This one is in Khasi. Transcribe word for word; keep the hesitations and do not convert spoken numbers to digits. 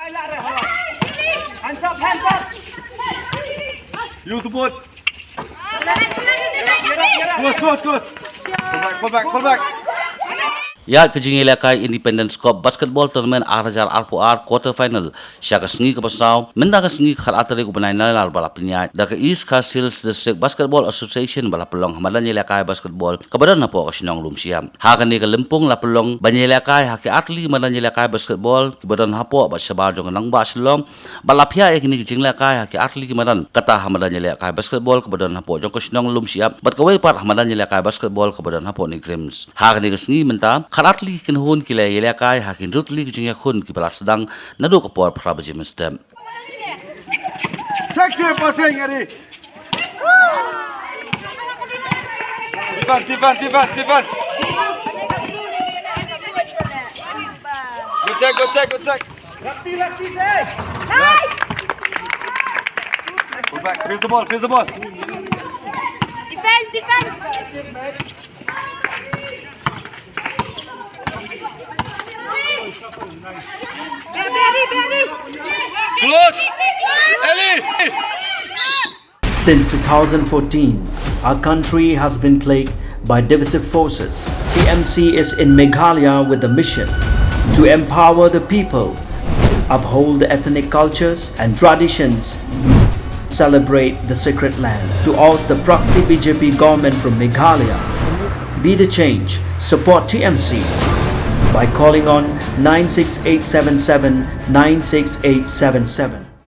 Hands up, hands up. You to boot. Close, close, close. Pull back, pull back, pull back. Ïa ka jingïalehkai Independence Cup Basketball Tournament ar hajar arphew ar quarter final sha ka sngi kaba saw, mynta ka sngi khatar tarik u bnai Nailar ba la pynïaid da ka East Khasi Hills District Basketball Association ba la pynlong ha madan ïalehkai basketball kaba don hapoh ka shnong Lumshyiap. Ha kane ka lympung la pynlong ban ïalehkai ha ki artylli ki madan ïalehkai basketball kiba don hapoh bad shabar jong ka nongbah Shillong, bad la phiah ïa kine ki jinglehkai ha ki artylli ki madan, kata ha madan ïalehkai basketball kaba don hapoh jong ka shnong Lumshyiap bad kawei pat ha madan ïalehkai basketball kaba don hapoh NEIGRIHMS. Ha kane ka sngi mynta khatar tylli ki kynhun ki la ïalehkai ha ki hynriew tylli ki jingïakhun kiba la sdang naduh ka por phra baje mynstep. Sexy passing, Eddie. Defense, defense, defense, defense. Good check, good check, good check. Pull back, face the ball, face the ball. Defense, defense. Close. Ellie. Since two thousand fourteen, our country has been plagued by divisive forces. T M C is in Meghalaya with the mission to empower the people, uphold the ethnic cultures and traditions, celebrate the sacred land. To oust the proxy B J P government from Meghalaya, be the change, support T M C by calling on nine six eight seven seven nine six eight seven seven.